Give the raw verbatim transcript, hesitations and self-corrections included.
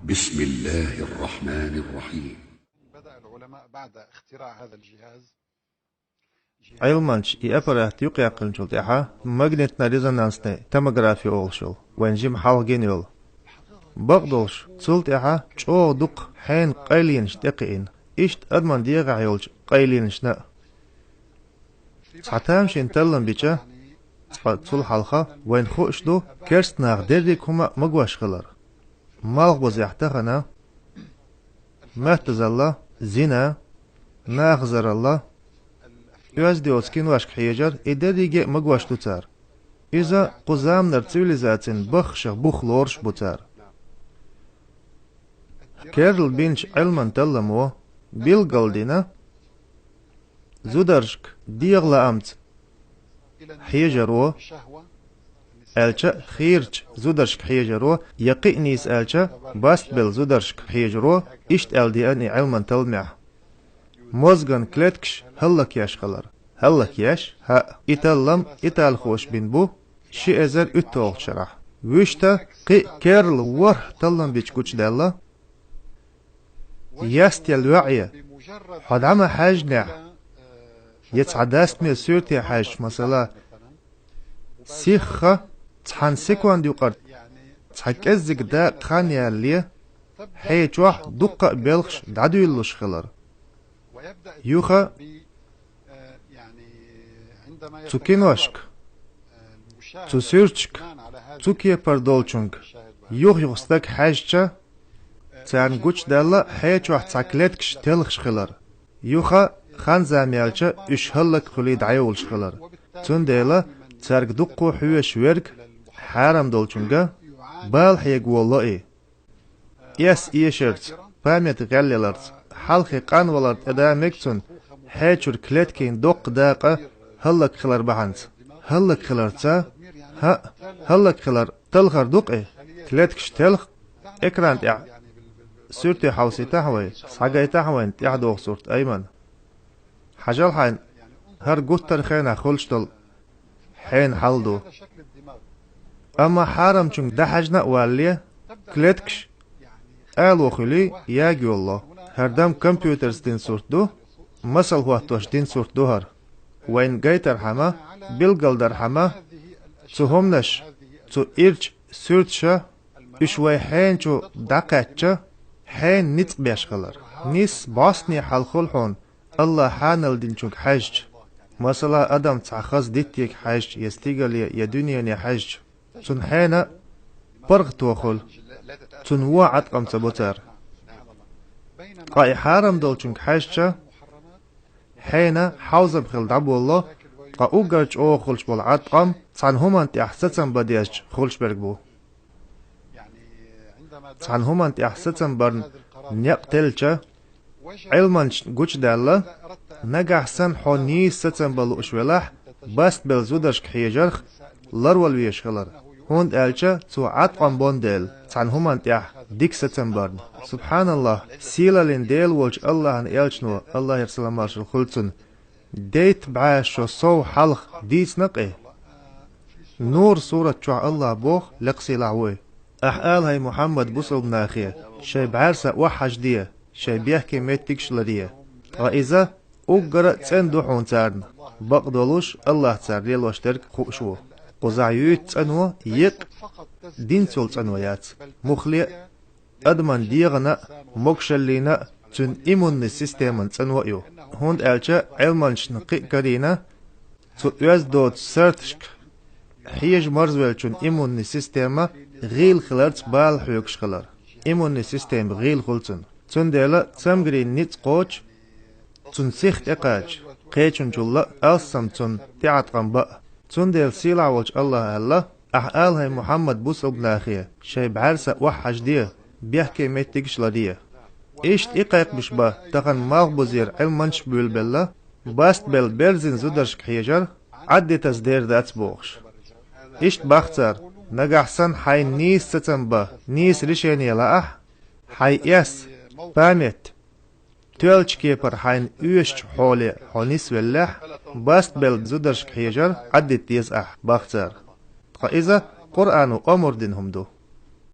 بسم الله الرحمن الرحيم. بدأ العلماء بعد اختراع هذا الجهاز Ӏилманча и аппарат юкъяьккхинчул тӀаьхьа магнитно-резонансный томография олуш йолу, вайн жима хьалха гина йолу. Бакъдолуш, цул тӀаьхьа чӀогӀа дукха хьенан къайленаш тӀекхиъна, иштта адаман дегӀахь йолчу къайленашна а. Цхьа тамашийна таллам бича, цкъа цул хьалха вайна хууш ду керста нах дерриг хӀума а магош хилар. Малхбузехь тахана, маттазалла, зина, нахазаралла, оьзда йоцу киношка хьежар, и дерриге а магош ду цара. Иза кху заманара цивилизацин баххашах бух лоруш бу цара. Керла бинчу Ӏилман талламо билгалдина зударшка дегӀан лаамца хьежаро, аьлча, хийрачу зударшка хьежаро, я кхин а нийса аьлча, бастабелла зударшка хьежаро, иштта аьлла деана и Ӏилман талламехь. Мозган клеткаш хӀаллакъеш хилар. ХӀаллакъеш, хӀаъ, и таллам италхоша бина бу ши эзар уьтталгӀачу шарахь. Вуьшта кхин а керла ворхӀ таллам бича гучудаьлла, ястел ваьӀе, хьо дӀа ма хьаьжнехь, я цхьа дастаме суьрте хьаьжча, масала, сихха цхьана секунд юкъара цхьа кӀеззиг дакъа хан ялале, хье чохь дуккха а белхаш дӀадуьйлалуш хилар. Юха цу киношка, цу суьрташка, цу кепара долчуьнга юха-юха стаг хьаьжча, царна гучудаьлла хье чохь цхьа клеткаш телхаш хилар. Юха хан-зама яьлча уьш хӀаллакьхуьлий дӀайолуш хилар. Цундела цаьрга дуккха а хьоьжуш верг хьарам долчуьнга бала хьега волало и. Эс эшарца, память гӀелъяларца, хьалхе къанвалар тӀеда мега цунна, хье чуьра клеткийн доккха дакъа хӀаллакьхилар бахьанца. ХӀаллакьхиларца, хӀаъ, хӀаллакьхилар талхар ду-кх и, клеткаш телха, экран тӀехь суьрте хьовсийтахьа вай, схьагайтахьа вайна тӀаьхьадогӀу сурт, Айман. Хьажал хьайна, хӀара гуттар а хенахь хуьлуш долу хьенан хьал ду. Амма хьарамчуьнга дӀахьаьжна а валале, клеткаш ало хуьлий, ягайолало. ХӀара дам компьютерца дина сурт ду, масал хӀоттош дина сурт ду хӀара. Вайна гайтархьама, билгалдархьама, цу хӀуманаш, цу ирча суьрташа, уьш вай хьенан чу дӀакхаьчча, хьенан ницкъ беш хилар. Нийсса бӀостанехьа хьал хуьлу хьуна, АллахӀа хьанал динчуьнга хьаьжча, масала, адам цхьа хаза диттега хьаьжча, я стигале, я дуьнене хьаьжча, цунна хьенан паргӀато хуьлу, цунна вон Ӏаткъам ца бо цара. Ткъа и хьарам долчуьнга хьаьжча, хьенан хьовзам хила дӀаболало, ткъа уггар чӀогӀа хуьлуш болу Ӏаткъам цхьана хӀуманна тӀехь сацам бан дезча хуьлуш берг бу. Цхьана хӀуманна тӀехь сацам барна некъ теллича, Ӏилманчашна гучудаьлла, нагахь санна хьо нийса сацам бан лууш велахь, бастабелла зударшка хьежарх ларвала везаш хилар, хӀунда аьлча цо Ӏаткъам бо дела цхьана хӀуманна тӀехь дика сацам барна. СубхьаналлахӀ, сийлаллин Дела волчу АллахӀан элчано, АллахӀера салам-маршалла хуьлда цунна, дейтта бӀе шо сов хьалха дийцина-кх и. Нур сурат чохь АллахӀа боху, лекха сийлахь ву и: «Ахьа ала, хӀай Мухьаммад, бусалба нахе, шайн бӀаьрса охьахьажде, шайн бехке меттигаш ларъе». Ткъа иза уггар а цӀена ду хьуна царна, бакъдолуш АллахӀа цара лелош дерг хууш ву. Кхузахь юьйцу цӀано еккъа динца йолу цӀано яц, муххале а адаман дегӀана а, могушаллина а, цуьнан иммунный системан цӀано а ю. ХӀунда аьлча Ӏилманчашна кхин а карийна, цу оьзда доцу сарташка хьежа марзвеллачун иммунный система гӀийла хиларца бала хьоьгуш хилар. Иммунный система гӀийла хуьлу цуьнан. Цундела цамгарийн ницкъ кхочу, цуьнан сих тӀекхача, кхечунчул а алссам цунна тӀеӀаткъам бан а. Цундела сийлахь волчу АллахӀа аьлла: «Ахьа ала, хӀай Мухьаммад, бусалба нахе, шайн бӀаьрса охьахьажде, бехке меттигаш ларъе». Иштта и кхайкхамаш бан тахана малхбузера Ӏилманчаш а буьйлабелла, бастабелла берзина зударшка хьежар Ӏаддитаза дер дац бохуш. Иштта боху цара: нагахь санна хьайна нийса сацам бан, нийса решение лаахь, хьайн эс, память, тоьллачу кепара хьайна оьшучу хьоле хьо нисвеллехь, бастабелла зударшка хьежар Ӏаддита деза ахь, боху цара. Ткъа иза Къуръано омра дина хӀума ду.